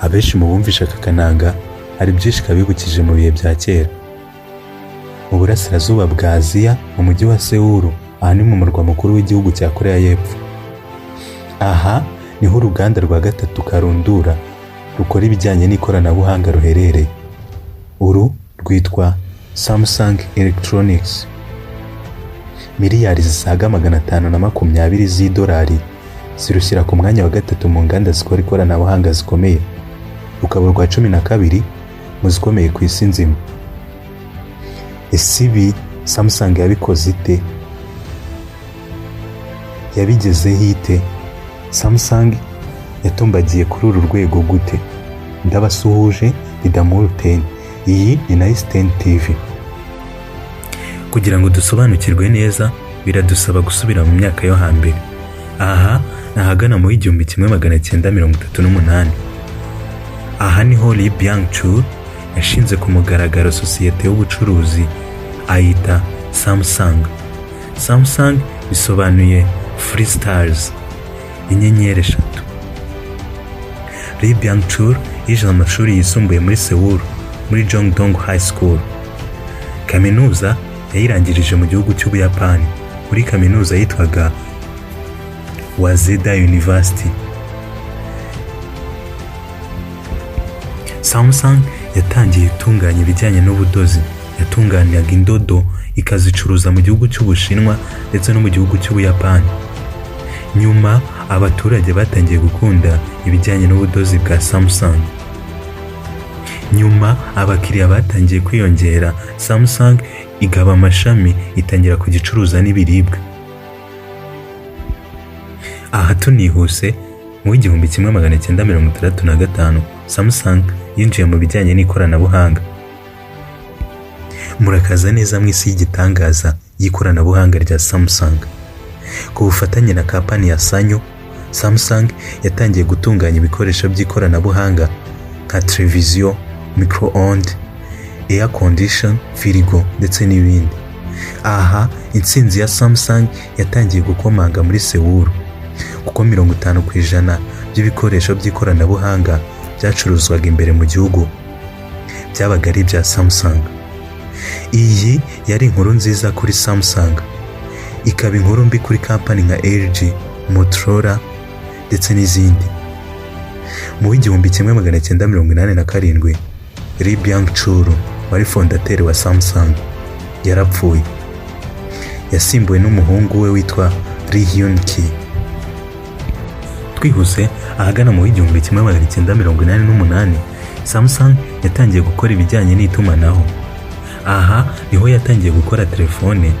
Abenshi mu bumvisha aka kananga hari byinshi kabibukije mu bihe bya kera. Mu burasirazuba bwa Aziya, mu mujyi wa Seoul, aha ni mu murwa mukuru w'igihugu cya Koreya y'Epfo. Aha niho uruganda rwa gatatu karundura rukora ibijyanye n'ikoranabuhanga ruherereye. Uru rwitwa Samsung Electronics. Miliyari zisaga 520 z'idolari zirushyira ku mwanya wa gatatu mu nganda zikora ikoranabuhanga zikomeye, rukaba urwa 12 mu zikomeye ku isi nzima. Ese ibi Samsung yabikoze ite? Yabigezeho ite? Samsung yatumbagiye kuri uru rwego gute? Ndabasuhuje, ni Damuru 10. Iyi ni Nice 10 TV. Kugira ngo dusobanukirwe neza biradusaba gusubira mu myaka yo hambere. Aha ni ahagana mu 1938. Aha niho Lee Byung-chul yashinze ku mugaragaro sosiyete y'ubucuruzi ayita Samsung. Samsung bisobanuye Three Stars, inyenyeri eshatu. Lee Byung-chul yize amashuri yisumbuye muri Seoul, muri Jongdong High School. Kaminuza yayirangirije mu gihugu cy'Ubuyapani, muri kaminuza yitwaga Waseda University. Samsung yatangiye itunganya ibijyanye n'ubudozi. Yatunganyaga indodo ikazicuruza mu gihugu cy'Ubushinwa ndetse no mu gihugu cy'Ubuyapani. Nyuma abaturage batangiye gukunda ibijyanye n'ubudozi bwa Samsung. Nyuma abakiriya batangiye kwiyongera, Samsung igaba amashami, itangira kujya icuruza n'ibiribwa. Aha tunihuse, mu 1965 Samsung yinjiye mu bijyanye n'ikoranabuhanga. Murakaza neza mu isi y'igitangaza y'ikoranabuhanga rya Samsung. Ku bufatanye na kampani ya Sanyo, Samsung yatangiye gutunganya ibikoresho by'ikoranabuhanga nka televiziyo, micro-onde, air condition, firigo ndetse n'ibindi. Aha intsinzi ya Samsung yatangiye gukomanga muri Seoul, kuko 50% by'ibikoresho by'ikoranabuhanga byacuruzwaga imbere mu gihugu byabaga ari ibya Samsung. Iyi yari inkuru nziza kuri Samsung, ikaba inkuru mbi kuri kampani nka LG, Motorola ndetse n'izindi. Mu 1987 Lee Byung-chul wari fondateur wa Samsung yarapfuye. Yasimbuwe n'umuhungu we witwa Lee Hyun-ki. Twihuse, ahagana mu 1988 Samsung yatangiye gukora ibijyanye n'itumanaho. Aha niho yatangiye gukora telefone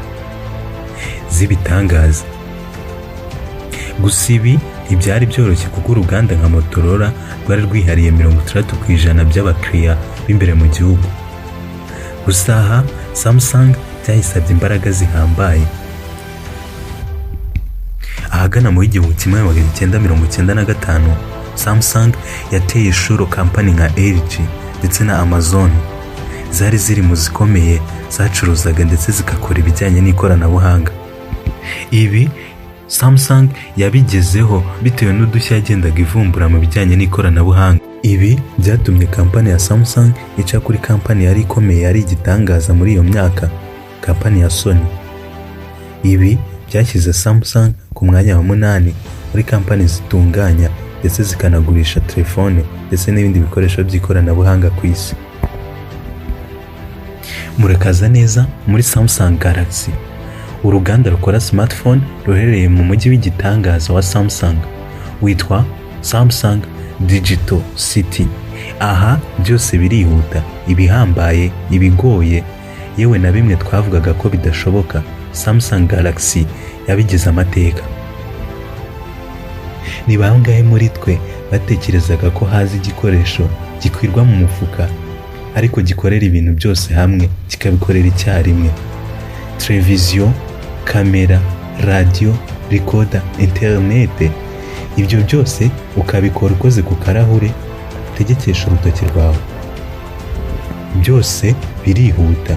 z'ibitangaza. Gusa ibi ntibyari byoroshye, kuko uruganda nka Motorola rwari rwihariye 60% by'abakiriya b'imbere mu gihugu. Gusa aha Samsung byayisabye imbaraga zihambaye. Ahagana mu 1995 Samsung yateye inshuro kampani nka LG ndetse na Amazon zari ziri mu zikomeye zacuruzaga ndetse zigakora ibijyanye n'ikoranabuhanga. Ibi Samsung yabigezeho bitewe n'udushya yagendaga ivumbura mu bijyanye n'ikoranabuhanga. Ibi byatumye kampani ya Samsung ica kuri kampani yari ikomeye, yari igitangaza muri iyo myaka, kampani ya Sony. Ibi byashyize Samsung ku mwanya wa 8 muri kampani zitunganya ndetse zikanagurisha telefone ndetse n'ibindi bikoresho by'ikoranabuhanga ku isi. Murakaza neza muri Samsung Galaxy, uruganda rukora smartphone ruherereye mu mujyi w'igitangaza wa Samsung witwa Samsung Digital City. Aha byose birihuta, ibihambaye, ibigoye, yewe na bimwe twavugaga ko bidashoboka, Samsung Galaxy yabigize amateka. Ni bangahe muri twe batekerezaga ko haza igikoresho gikwirwa mu mufuka ariko gikorera ibintu byose hamwe, kikabikorera icyarimwe? Televiziyo, kamera, radiyo, rikoda, interinete, ibyo byose ukabikora ukoze ku karahure utegekesha urutoki rwawe. Byose birihuta.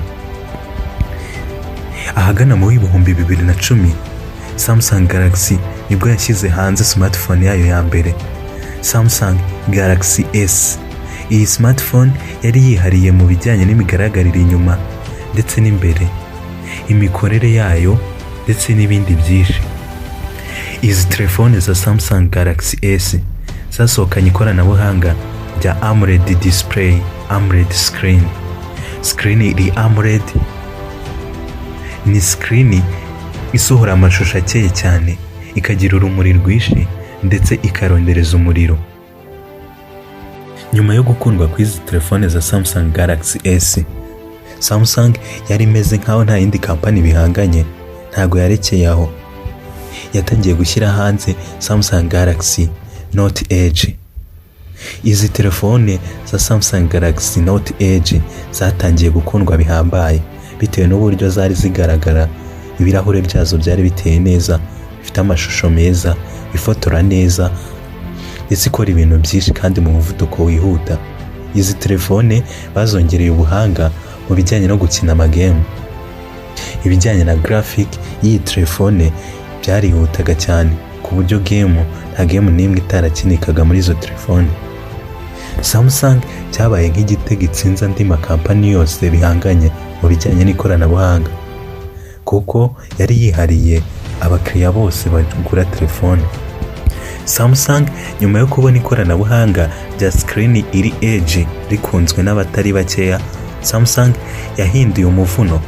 Ahagana mu 2010 Samsung Galaxy nibwo yashyize hanze smartphone yayo ya mbere. Samsung Galaxy S. Iyi smartphone yari yihariye mu bijyanye n'imigaragarire inyuma ndetse n'imbere, imikorere yayo ndetse n'ibindi byinshi. Izi telefone za Samsung Galaxy S zasohokanye ikoranabuhanga rya AMOLED display, AMOLED screen. Screen iri AMOLED ni screen isohora amashusho akeye cyane, ikagira urumuri rwinshi ndetse ikarondereza umuriro. Nyuma yo gukundwa kw'izi telefone za Samsung Galaxy S, Samsung yari imeze nkaho nta yindi kampani bihanganye. Ntabwo yarekeye aho, yatangiye gushyira hanze Samsung Galaxy Note Edge. Izi telefone za Samsung Galaxy Note Edge zatangiye gukundwa bihambaye bitewe n'uburyo zari zigaragara. Ibirahure byazo byari biteye neza, bifite amashusho meza, ifotora neza ndetse ikora ibintu byinshi kandi mu muvuduko wihuta. Izi telefone bazongereye ubuhanga mu bijyanye no gukina amagame. Ibijyanye na graphic y'iyi telefone byarihutaga cyane, ku buryo game, nta game n'imwe itarakinikaga muri izo telefone. Samsung cyabaye nk'igitego itsinze andi makampani yose bihanganye mu bijyanye n'ikoranabuhanga, kuko yari yihariye abakiriya bose bagura telefone. Samsung, nyuma yo kubona ikoranabuhanga rya screen iri Edge rikunzwe n'abatari bakeya, Samsung yahinduye umuvuno,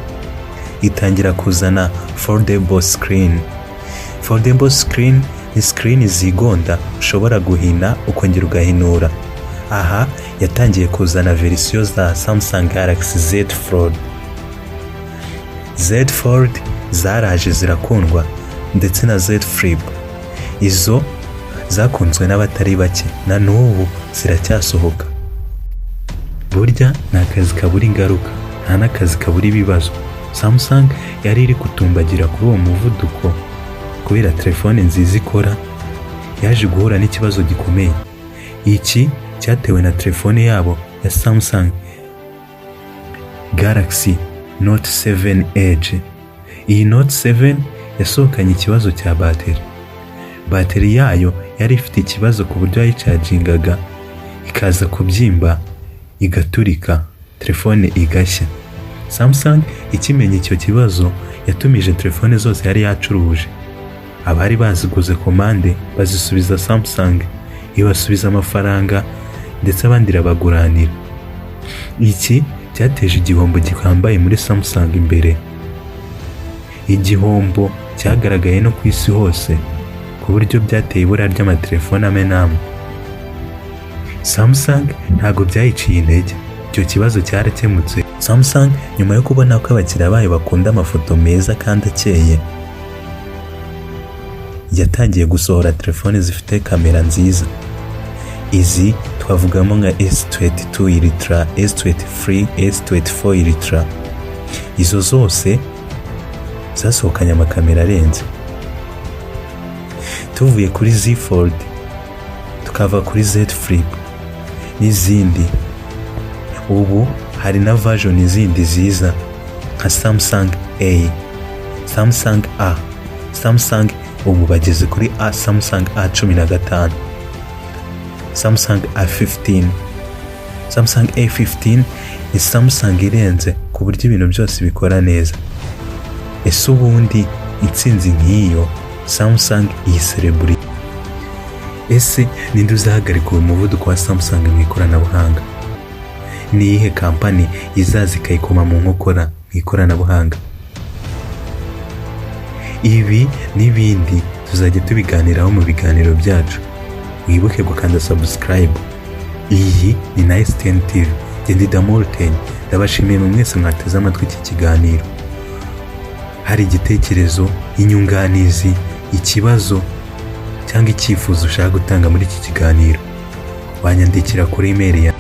itangira kuzana foldable screen. Foldable screen ni screen zigonda, ushobora guhina ukongera ugahinura. Aha yatangiye kuzana verisiyo za Samsung Galaxy Z Fold. Z Fold zaraje zirakundwa, ndetse na Z Flip. Izo zakunzwe n'abatari bake, na n'ubu ziracyasohoka. Burya nta kazi kabura ingaruka, nta n'akazi kabura ibibazo. Samsung yari iri kutumbagira kuri uwo muvuduko kubera telefone nziza ikora, yaje guhura n'ikibazo gikomeye. Iki cyatewe na telefone yabo ya Samsung Galaxy Note 7 Edge. Iyi Note 7 yasohokanye ikibazo cya bateri. Bateri yayo yari ifite ikibazo ku buryo yayicagingaga ikaza kubyimba, igaturika, telefone igashya. Samsung ikimenya icyo kibazo, yatumije telefone zose yari yacuruje. Abari baziguze komande bazisubiza Samsung, ibasubiza amafaranga, ndetse abandi irabaguranira. Iki cyateje igihombo gihambaye muri Samsung imbere, igihombo cyagaragaye no ku isi hose, ku buryo byateye ibura ry'amatelefone amwe n'amwe. Samsung ntabwo byayiciye intege, icyo kibazo cyarakemutse. Samsung, nyuma yo kubona ko abakiriya bayo bakunda amafoto meza kandi akeye, yatangiye gusohora telefone zifite kamera nziza. Izi twavugamo nka S22 Ultra, S23, S24 Ultra. Izo zose zasohokanye amakamera arenze. Tuvuye kuri Z Fold, tukava kuri Z Flip n'izindi, ubu hari na version zindi ziza nka Samsung A, Samsung A, Samsung, ubu bageze kuri A, Samsung A15, Samsung A15. Samsung A15 ni Samsung irenze ku buryo ibintu byose bikora neza. Ese ubundi intsinzi nk'iyo Samsung iyiserebura? Ese ninde uzahagarika uwo muvuduko wa Samsung mu ikoranabuhanga? Ni iyihe kampani izaza ikayikoma mu nkokora mu ikoranabuhanga? Ibi n'ibindi tuzajya tubiganiraho mu biganiro byacu. Wibuke gukanda subscribe. Iyi ni Nice 10 TV. Ndi Damolten, ndabashimiye mwese mwateze amatwi iki kiganiro. Hari igitekerezo, inyunganizi, ikibazo cyangwa icyifuzo ushaka gutanga muri iki kiganiro, wanyandikira kuri email ya